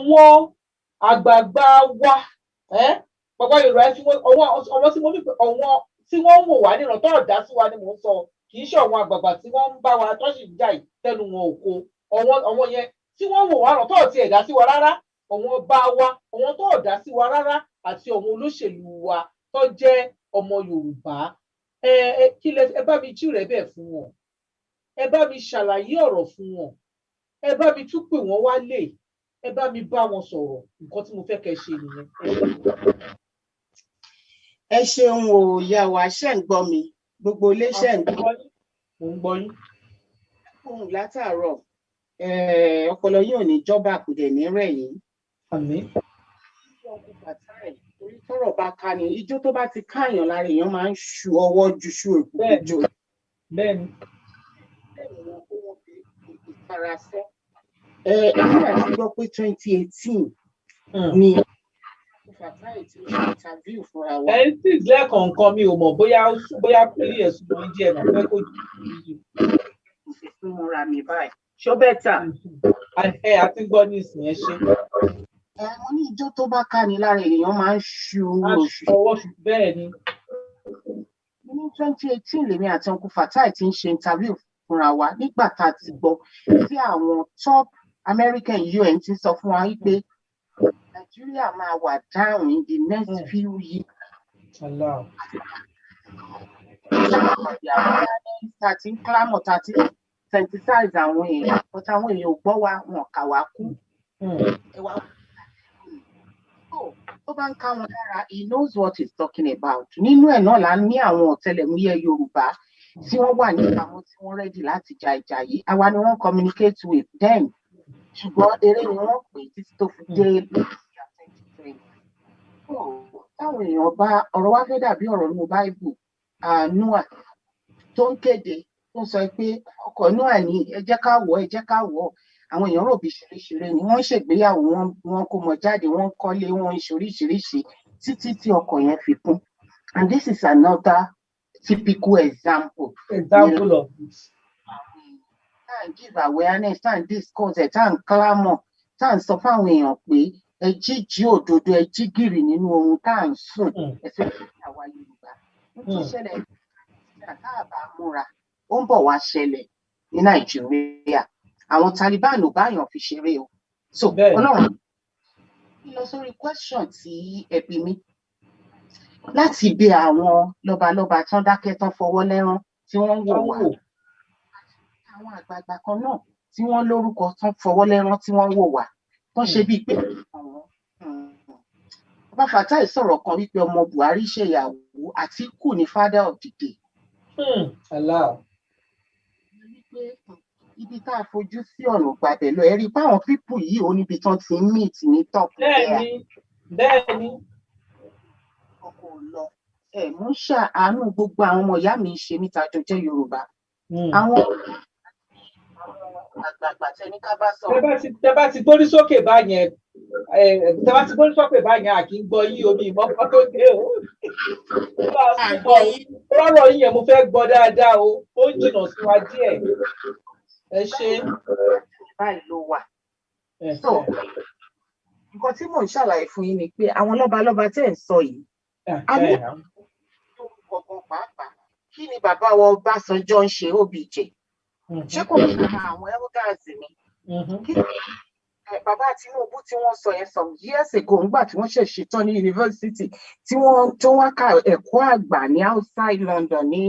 Àwọn àgbààgbà wa, bàbá Yorùbá, tí wọ́n ọwọ́ tí mo ní pé àwọn tí wọ́n ń wò wá níran tó ọ̀dá sí wa ni mò ń sọ. Kì í ṣe àwọn àgbààgbà tí wọ́n ń bá wa tó sì ń jà yìí tẹnu wọn ò kó. Àwọn yẹn tí wọ́n ń wò wá ràn tó ọ̀tí ẹ̀dá sí wa rárá, àwọn ọba wa, àwọn tó ọ̀dá sí wa rárá, àti àwọn olóṣèlú wa tó jẹ́ ọmọ Yorùbá, ẹ ẹ kí lẹ ẹ bá mi jí rẹ bẹ́ẹ̀ fún wọn, ẹ bá mi ṣàlàyé ọ̀rọ̀ fún wọn, ẹ bá mi tún pè wọ́n wálé, ẹ bá mi bá wọn sọ̀rọ̀. Nǹkan tí mo fẹ́ kẹ́ ṣe nìyẹn. Ẹ ṣeun o, ìyá wa. Ṣe ń gbọ́ mi? Gbogbo ilé, ṣe ń gbọ́? Mo ń gbọ́ yín. Ohun látàárọ̀, ọpọlọ yín ò ní jọba, kò dẹ̀ ní rẹ̀ yín. Àmín. Torí tọ́rọ̀ bá ká ni, ijó tó bá ti káàyàn lára, èèyàn máa ń ṣu ọwọ́ ju ṣu èkó jò. Bẹ́ẹ̀ni. Bẹ́ẹ̀ni, wọn kó wọn fi ìtara sọ. Èmi àti gbọ́ pé 2018 ni Fatai tí ó ṣe interview fúnra wa. Ẹ ń sì lẹ́ẹ̀kọ̀ọ̀kan, mi ò mọ̀ bóyá pílì ẹ̀sùn mọ́ díẹ̀ mà fẹ́ kó jù. Mo fi fún mọ́ra mi báyìí. Ṣó better? Ẹ àti gbọ́ ní ìsìn, ẹ ṣe. Ẹ mo ní ijó tó bá ká ni lára, èèyàn máa ń ṣu oṣù. Ọwọ́, bẹ́ẹ̀ ni. Ní 2018 lèmi àti Uncle Fatai ti ń ṣe interview fúnra wa, nígbà tá a ti gbọ́ tí àwọn top American UN ti sọ fún wa wípé Nàìjíríà máa wà down in the next few years. Allah. Tá a ti ń clamor, tá a ti ń sensitize àwọn èèyàn, but àwọn èèyàn ò gbọ́ wa, wọn kà wá kú. Ẹ wá tó bá ń ká wọn lára, he knows what he's talking about. Nínú ẹ̀ náà la ní àwọn ọ̀tẹlẹ̀múyẹ́ Yorùbá tí wọ́n wà nípamọ́, tí wọ́n ready láti ja ìjà yìí. Àwa ni wọ́n communicate with them, ṣùgbọ́n eré ni wọ́n pè títí tó fi dé 2020. Táwọn èèyàn bá ọ̀rọ̀ wá fẹ́ dàbí ọ̀rọ̀ nínú Báíbù, Noah tó ń kéde, tó ń sọ pé ọkọ̀ Noah ní, "Ẹ jẹ́ ká wọ̀, ẹ jẹ́ ká wọ̀." Àwọn èèyàn rò bí ṣeréṣeré ni. Wọ́n ń ṣègbéyàwó, wọ́n kó mọ jáde, wọ́n ń kọ́lé, wọ́n ń ṣe oríṣiríṣi títí tí ọkọ̀ yẹn fi kún. And this is another typical example. Example of it. Tá à ń give awareness, tá à ń discuss ẹ̀, tá à ń clamor, tá à ń sọ fáwọn èèyàn pé ẹ jíjí òdodo, ẹ jí gìrì nínú oorun tá à ń sùn, especially àwa Yorùbá. N tó ṣẹlẹ̀ ní Nàìjíríà, tá a bá múra, ó ń bọ̀ wá ṣẹlẹ̀ ní Nàìjíríà. Àwọn Taliban ò báyàn fi ṣeré o. So Ọlọ́run lọ sórí question tí ẹ bi mí láti bí àwọn lọ́balọ́ba tán dákẹ́, tán fọwọ́ lẹ́rán, tí wọ́n ń wò wá, àwọn àgbààgbà kan náà tí wọ́n lórúkọ, tán fọwọ́ lẹ́rán, tí wọ́n ń wò wá, tán ṣe bíi pé àwọn bàbá Fatai sọ̀rọ̀ kan wípé ọmọ Buhari ṣèyàwó, Àtíkù ní father of the day. Allah. Wípé ibi tá a fojú sí, ọ̀nà gbàbẹ̀ lọ. Ẹ rí i pé àwọn people yìí, ó níbi tán ti ń meet ní top there. Bẹ́ẹ̀ni. Ọkọ̀ ò lọ. Ẹ mú ṣàánú gbogbo àwọn ọmọ ìyá mi ń ṣe níta jọ jẹ́ Yorùbá. Àwọn àgbààgbà tẹni ká bá sọ̀rọ̀. Tẹ bá ti gbórí sókè báyẹn, tẹ bá ti gbórí sókè báyẹn, à kì í gbọ́ yín. Omi ìmọ̀kàn tó dé o. Àgbọ̀ yín. Rọ́rọ̀ yín yẹn, mo fẹ́ gbọ́ dáadáa o. Ó ń jìnnà sí wa díẹ̀. Ẹ ṣe. Báyìí ló wà. So nǹkan tí mò ń ṣàlàyé fún yín ni pé àwọn lọ́balọ́ba tẹ́ ẹ̀ ń sọ yìí, a ní orúkọ gan pàápàá. Kí ni bàbá wa Ọbásanjọ́ ń ṣe, OBJ? Ṣé kò ní àwọn elders ni? Kí ni bàbá Tinubu tí wọ́n sọ yẹn some years ago, ńgbà tí wọ́n ṣẹ̀ ṣetán ní yunifásitì, tí wọ́n tó wá ka ẹ̀kọ́ àgbà ní outside London, ní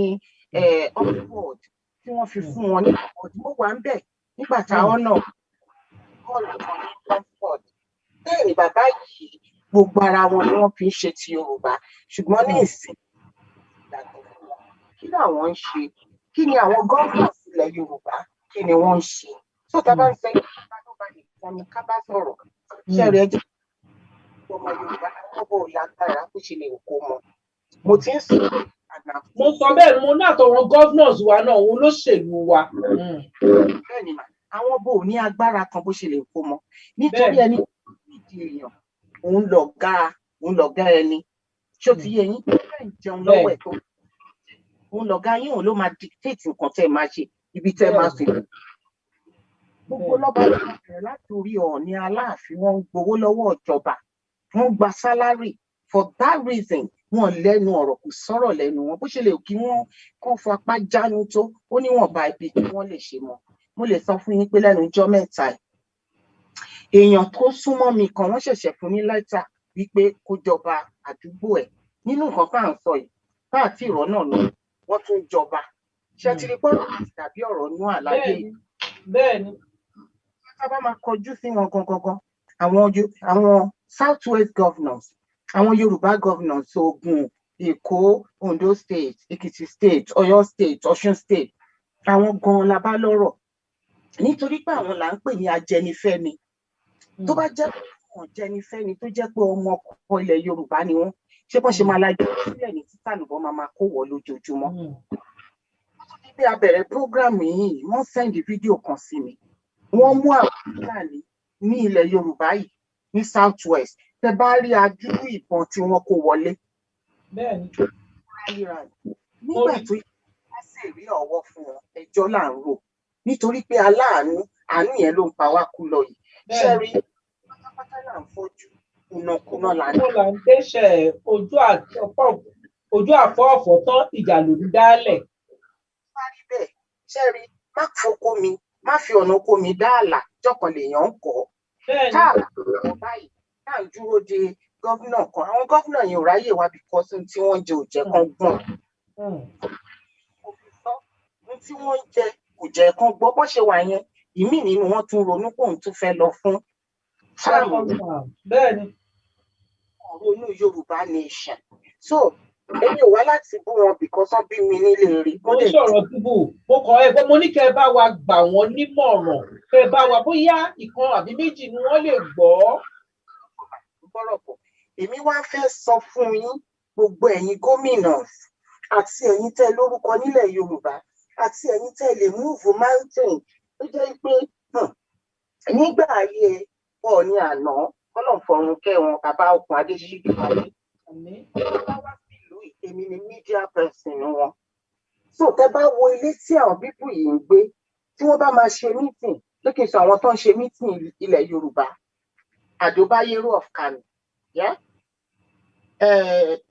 Oxford, tí wọ́n fi fún wọn ní award? Mo wà ń bẹ̀ nígbà táwọn náà hall kan ní Oxford. Bẹ́ẹ̀ ni bàbá yìí, gbogbo ara wọn ni wọ́n fi ń ṣe ti Yorùbá, ṣùgbọ́n ní ìsìn ìgbàgbọ́ fún wọn, kí làwọn ń ṣe? Kí ni àwọn governors ilẹ̀ Yorùbá, kí ni wọ́n ń ṣe? Tó tá a bá ń sọ yìí, tó bá nìkan ni ká bá sọ̀rọ̀ ṣẹ́ẹ̀rì ẹjọ́ ọmọ Yorùbá, ọmọ ò lágbára bó ṣe lè kó mọ. Mo ti ń sọ̀rọ̀ àná. Mo sọ bẹ́ẹ̀, mo ní àtọ̀wọn governors wa náà, òun lóṣèlú wa. Bẹ́ẹ̀ ni mà, àwọn bò ní agbára kan bó ṣe lè kó mọ, nítorí ẹni nídìí èèyàn, òun lọ̀gá ẹni. Ṣó ti yé yín? Bẹ́ẹ̀ ń jẹun lọ́wọ́ ẹ̀ tó òun lọ̀gá yín, òun ló máa dictate nǹkan tẹ́ ẹ máa ṣe, ibi tẹ́ ẹ máa sùn. Gbogbo lọ́ba ló bẹ̀rẹ̀ láti orí Ọọ̀ni, Aláàfin, wọ́n ń gbowó lọ́wọ́ ìjọba, wọ́n gba salary. For that reason, wọ́n lẹ́nu ọ̀rọ̀, kò sọ̀rọ̀ lẹ́nu wọn. Bó ṣe lè kí wọ́n kàn fapá jánu tó, ó níwọ̀nba ibi tí wọ́n lè ṣe mọ́. Mo lè sọ fún yín pé lẹ́nu ijọ́ mẹ́ta yìí, èèyàn tó súnmọ́ mi kan, wọ́n ṣẹ̀ṣẹ̀ fún ní lẹ́tà wípé kó jọba àdúgbò ẹ̀. Nínú nǹkan tá à ń sọ yìí, tá àti ìrọ̀ náà lọ, wọ́n tún jọba. Ṣé ti rí pọ́nrọ̀ ti dàbí ọ̀rọ̀ nú àlàyé? Bẹ́ẹ̀ni. Tá a bá máa kọjú sí wọn gangan gan, àwọn South West governors, àwọn Yorùbá governors, Ògùn, Èkó, Ondo State, Èkìtì State, Ọ̀yọ́ State, Ọ̀ṣun State, àwọn gan la bá lọ́rọ̀, nítorí pé àwọn là ń pè ní ajẹnifẹ́ni. Tó bá jẹ́ pé wọ́n jẹnifẹ́ni, tó jẹ́ pé ọmọ ọkọ ilẹ̀ Yorùbá ni wọ́n, ṣé bọ́n ṣe máa lajú sílẹ̀ ní títà lùbọ́n máa kó wọ̀ lójoojúmọ́? Bí a bẹ̀rẹ̀ program yìí, wọ́n send fídíò kan sí mi. Wọ́n mú àwọn Fúlàní ní ilẹ̀ Yorùbá yìí, ní South West. Tẹ bá rí adúrú ìbọn tí wọ́n kó wọlé nígbà tó yẹ ká sì rí ọwọ́ fún wọn, ẹjọ́ là ń rò, nítorí pé aláàánú, àánú yẹn ló ń pa wá kú lọ yìí. Ṣe rí, pátápátá là ń fojú, kùnàkùnà là ń Kó là ń dẹ́ṣẹ̀ ojú àfọ́ọ̀fọ́ tán, ìjà ló ń dálẹ̀. Bá rí bẹ́ẹ̀, ṣe rí, má foko mi, má fi ọ̀nà oko mi dá àlà jọ̀kan lèèyàn ń kọ́. Káàlà wọn báyìí tá à ń dúró de governor kan, àwọn governor yẹn ò ráyè wá, because ohun tí wọ́n jẹ ò jẹ́ kán gbọ́n. Mo fi sọ, ohun tí wọ́n ń jẹ kò jẹ́ kán gbọ́. Bọ́n ṣe wà yẹn, ìmíì nínú wọn tún ronú pé òun tún fẹ́ lọ fún term. Bẹ́ẹ̀ni. Ronú Yorùbá nation. So èmi ò wá láti bú wọn, because wọ́n bí mi nílé rí. Mo ń sọ̀rọ̀ bíbù, mo kàn ẹ́ pé mo ní kẹ́ ẹ bá wa gbà wọ́n nímọ̀ràn, kẹ́ ẹ bá wa, bóyá ìkan àbí méjì ni wọ́n lè gbọ́. Gbọ́rọ̀ bọ̀, èmi wá fẹ́ sọ fún yín, gbogbo ẹ̀yin gómìnà àti ẹ̀yin tẹ́ lórúkọ nílẹ̀ Yorùbá àti ẹ̀yin tẹ́ lè move mountain, tó jẹ́ pé nígbà ayé Ọọ̀ni àná, kọ́lọ̀ fọ̀run kẹ́ wọn, bàbá Okùn Adéṣíjúwalé, bá wá sí ìlú yìí, èmi ni media person wọn. So tẹ́ bá wo ilé tí àwọn people yìí ń gbé, tí wọ́n bá máa ṣe meeting, lókè sọ àwọn tó ń ṣe meeting ilẹ̀ Yorùbá, Ado Bayero of Kano, yeah?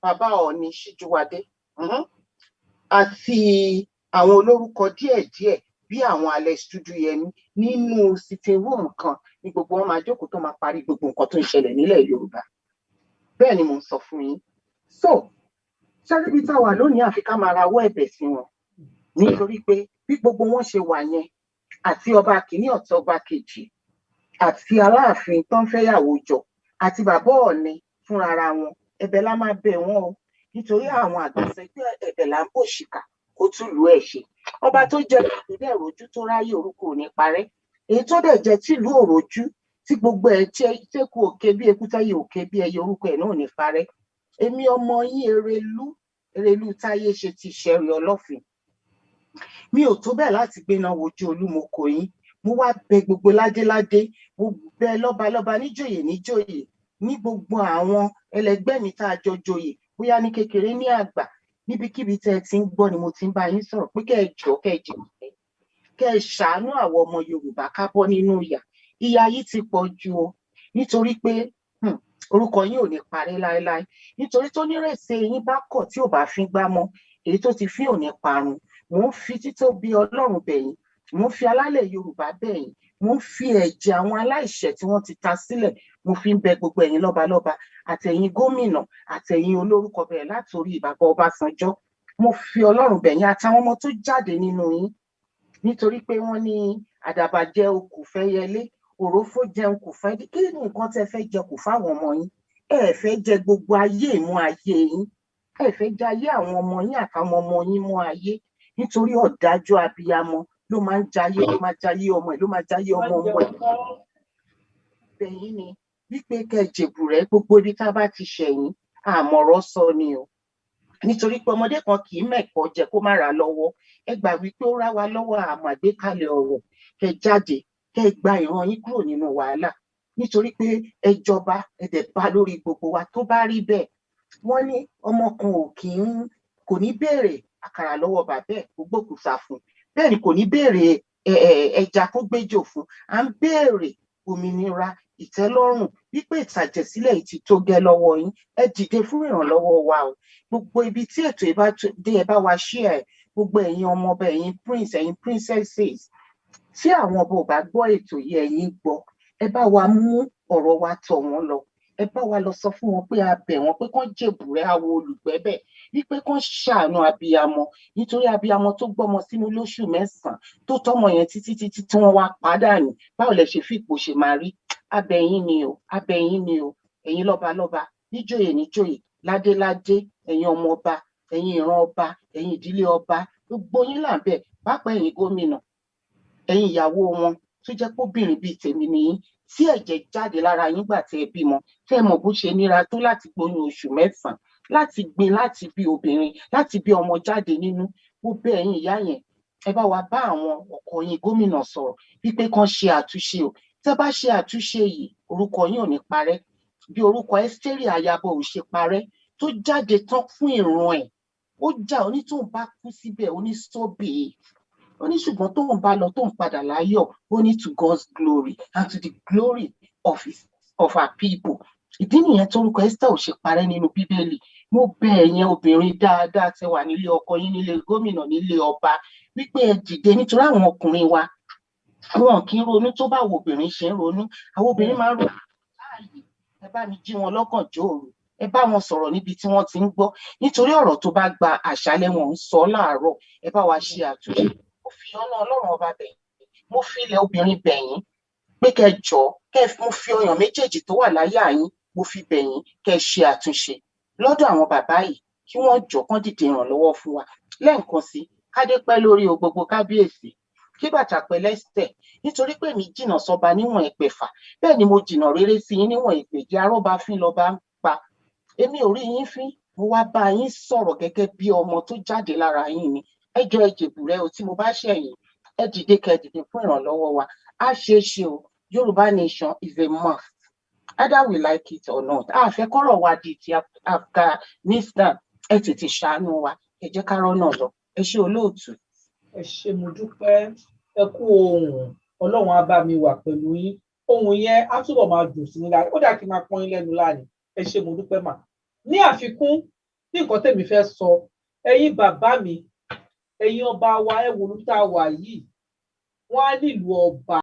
Bàbá Ọọ̀ni Ṣíjúwadé, àti àwọn olórúkọ díẹ̀díẹ̀ bí àwọn Alex Dúdúyẹmí, nínú sitting room kan ní gbogbo wọn máa jókòó tó máa parí gbogbo nǹkan tó ń ṣẹlẹ̀ nílẹ̀ Yorùbá. Bẹ́ẹ̀ ni mò ń sọ fún yín. So ṣáájú tá a wà lónìí, àfi ká máa rawọ́ ẹ̀bẹ̀ sí wọn, nítorí pé bí gbogbo wọn ṣe wà yẹn, àti ọba kìíní, ọ̀tọ̀ ọba kejì, àti Aláàfin tó ń fẹ́yàwó jọ, àti bàbá Ọọ̀ni fúnra wọn, ẹ̀bẹ̀ la máa bẹ̀ wọ́n o, nítorí àwọn àgbà sọ pé ẹ̀bẹ̀ là ń bòṣìkà kó tún lù ẹ̀ ṣe. Ọba tó jẹ ìpínlẹ̀ rojú tó ráyè, orúkọ ò ní parẹ́. Èyí tó dẹ̀ jẹ́ tìlú òrojú, tí gbogbo ẹ̀ tẹ́kù òkè bí eku, táyé òkè bí ẹyẹ, orúkọ ẹ̀ náà ò ní parẹ́. Èmi ọmọ yín, Erelú, Erelú Táyé ṣe ti ṣẹ̀rí Ọlọ́fin, mi ò tó bẹ́ẹ̀ láti gbéná wojú Olúmọkò yín. Mo wá bẹ̀ gbogbo ládéládé, mo bẹ̀ lọ́balọ́ba, níjòyè níjòyè, ní gbogbo àwọn ẹlẹgbẹ́ mi tá a jọ joyè, bóyá ní kékeré, ní àgbà, níbikíbi tẹ́ ẹ ti ń gbọ́ ni mo ti ń bá yín sọ̀rọ̀, pé kẹ́ ẹ jọ̀ọ́, kẹ́ ẹ jẹ, kẹ́ ẹ ṣàánú àwọn ọmọ Yorùbá, ká bọ́ nínú ìyà. Ìyà yìí ti pọ̀ jù o, nítorí pé orúkọ yín ò ní parẹ́ láéláé, nítorí tó nírèsé yín bá kọ̀, tí ò bá fín gbá mọ́, èyí tó ti fín ò ní parun. Mò ń fi títóbi Ọlọ́run bẹ̀yìn, mò ń fi alálẹ̀ Yorùbá bẹ̀yìn, mò ń fi ẹ̀jẹ̀ àwọn aláìṣẹ̀ tí wọ́n ti ta sílẹ̀, mo fi ń bẹ gbogbo ẹ̀yin lọ́balọ́ba àtẹ̀yin gómìnà àtẹ̀yin olórúkọ, bẹ̀rẹ̀ látòrí bàbá Ọbásanjọ́. Mo fi Ọlọ́run bẹ̀yìn àtàwọn ọmọ tó jáde nínú yín, nítorí pé wọ́n ní àdàbà jẹ okù fẹ́yẹlé, òrófó jẹun kò fẹ́. Kí ni nǹkan tẹ́ fẹ́ jẹ kù fáwọn ọmọ yín? Ẹ fẹ́ jẹ gbogbo ayé mú ayé yín, ẹ fẹ́ jẹ ayé àwọn ọmọ yín àtàwọn ọmọ yín mú ayé, nítorí ọ̀dájú abiyamọ ló máa ń jayé, ló máa jayé ọmọ ẹ̀, ló máa jayé ọmọ ọmọ ẹ̀. Bẹ̀yìn ni wípé kẹ́ jèbù rẹ gbogbo ibi tá a bá ti ṣẹ̀yìn, àmọ̀rọ̀ sọ ni o, nítorí pé ọmọdé kan kì í mẹ̀kọ́ jẹ kó má ra lọ́wọ́. Ẹ gbà wípé ó rá wa lọ́wọ́, àmọ́ àgbékalẹ̀ ọ̀rọ̀, kẹ́ jáde, kẹ́ gba ìran yín kúrò nínú wàhálà, nítorí pé ẹ jọba, ẹ dẹ̀ bá lórí gbogbo wa. Tó bá rí bẹ́ẹ̀, wọ́n ní ọmọ kan ò kì í kò ní béèrè àkàrà lọ́wọ́ bàbá ẹ̀ kó gbókùúta fún un, bẹ́ẹ̀ ni kò ní béèrè. Ẹja kó gbéjò fún. À ń béèrè òmìnira, ìtẹ́lọ́rùn, wípé ìtàjẹ̀sílẹ̀ yìí ti tó gẹ́ lọ́wọ́ yín. Ẹ dìde fún ìrànlọ́wọ́ wa o. Gbogbo ibi tí ètò yìí bá dé, ẹ bá wa share ẹ̀. Gbogbo ẹ̀yin ọmọ ọba, ẹ̀yin prince, ẹ̀yin princesses, tí àwọn ọba ò bá gbọ́ ètò yìí, ẹ̀yin gbọ́. Ẹ bá wa mú ọ̀rọ̀ wa tọ̀ wọ́n lọ. Ẹ bá wa lọ sọ fún wọn pé a bẹ̀ wọ́n pé kán jèbùrẹ́ àwọ olùgbẹ́bẹ̀, wípé kán ṣàánú abiyamọ, nítorí abiyamọ tó gbọ́mọ sínú lóṣù 9, tó tọ́mọ yẹn títí títí tí wọ́n wá pàdánù, báwo lẹ ṣe fìpò ṣe máa rí? Abẹ̀yìn ni o, abẹ̀yìn ni o. Ẹ̀yin lọ́balọ́ba, níjòyè níjòyè, ládéládé, ẹ̀yin ọmọ ọba, ẹ̀yin ìran ọba, ẹ̀yin ìdílé ọba, gbogbo yín là ń bẹ̀, pàápàá ẹ̀yin gómìnà, ẹ̀yin ìyàwó wọn tó jẹ́ kóbìnrin bíi tèmi nìyí, tí ẹ̀jẹ̀ jáde lára yín gbà tẹ́ ẹ bímọ, tẹ́ ẹ mọ̀ bó ṣe níra tó láti gbóyún oṣù 9, láti gbin, láti bí obìnrin, láti bí ọmọ jáde nínú. Mo bẹ̀ ẹ̀yin ìyá yẹn, ẹ bá wa bá àwọn ọkọ yín gómìnà sọ̀rọ̀ wípé kán ṣe àtúnṣe o. Tẹ́ bá ṣe àtúnṣe yìí, orúkọ yín ò ní parẹ́ bí orúkọ Ẹ́sítérì ayabọ ò ṣe parẹ́, tó jáde tán fún ìran ẹ̀. Ó jà, ó ní tóun bá kú síbẹ̀, ó ní sóbì, ó ní ṣùgbọ́n tóun bá lọ, tóun padà láyọ̀, ó ní to God's glory and to the glory of our people. Ìdí nìyẹn tórúkọ Esther ò ṣe parẹ́ nínú Bíbélì. Mo bẹ̀ ẹ̀yin obìnrin dáadáa tẹ́ wà nílé ọkọ yín, nílé gómìnà, nílé ọba, wípé ẹ dìde, nítorí àwọn ọkùnrin wa, wọn kì í ronú tó bá wo obìnrin ṣe ń ronú. Àwọn obìnrin máa ń ronú láàyè. Ẹ bá mi jí wọn lọ́gànjọ́ òru, ẹ bá wọn sọ̀rọ̀ níbi tí wọ́n ti ń gbọ́, nítorí ọ̀rọ̀ tó bá gba àṣálẹ́, wọn ń sọ láàárọ̀. Ẹ bá wa ṣe àtúnṣe. Mo fi ọ̀nà Ọlọ́run ọba bẹ̀ yín, mo fi ilẹ̀ obìnrin bẹ̀ yín pé kẹ́ jọ̀ọ́, kẹ́ mo fi ọyàn méjèèjì tó wà láyà yín, mo fi bẹ̀ yín, kẹ́ ṣe àtúnṣe lọ́dọ̀ àwọn bàbá yìí, kí wọ́n jọ̀ọ́, kán dìde ìrànlọ́wọ́ fún wa. Lẹ́ẹ̀kan sí, kádé pẹ́ lórí o, gbogbo kábíyèsí, kí bàtà pẹ́ lẹ́sẹ̀, nítorí pé èmi jìnnà sọ́ba níwọ̀n 600, bẹ́ẹ̀ ni mo jìnnà réré sí yín níwọ̀n 200. Arọ́bafín lọba ń pa. Èmi ò rí yín fín, mo wá bá yín sọ̀rọ̀ gẹ́gẹ́ bí ọmọ tó jáde lára yín ni. Ẹ jọ̀ọ́, ẹ jèbùrẹ́ o. Tí mo bá ṣẹ̀yìn, ẹ dìde, kẹ́ dìde fún ìrànlọ́wọ́ wa. Á ṣeé ṣe o. Yorùbá nation is a must, either we like it or not. A fẹ́ kọ́rọ̀ wa di ti Afghanistan. Ẹ tètè ṣàánú wa, ẹ jẹ́ ká rọ́nà lọ. Ẹ ṣé, olóòtú. Ẹ ṣé, mo dúpẹ́. Ẹ kú ohùn. Ọlọ́run á bá mi wà pẹ̀lú yín. Ohùn yẹn á túbọ̀ máa dùn sí ní lára. Ó dà kí n máa pọ́n yín lẹ́nu láàrin. Ẹ ṣé, mo dúpẹ́ mà. Ní àfikún ní nǹkan tèmi fẹ́ sọ, ẹ̀yin bàbá mi, ẹ̀yin ọba wa, ẹ wò ló tá a wà yìí, wọ́n á nílùú ọba.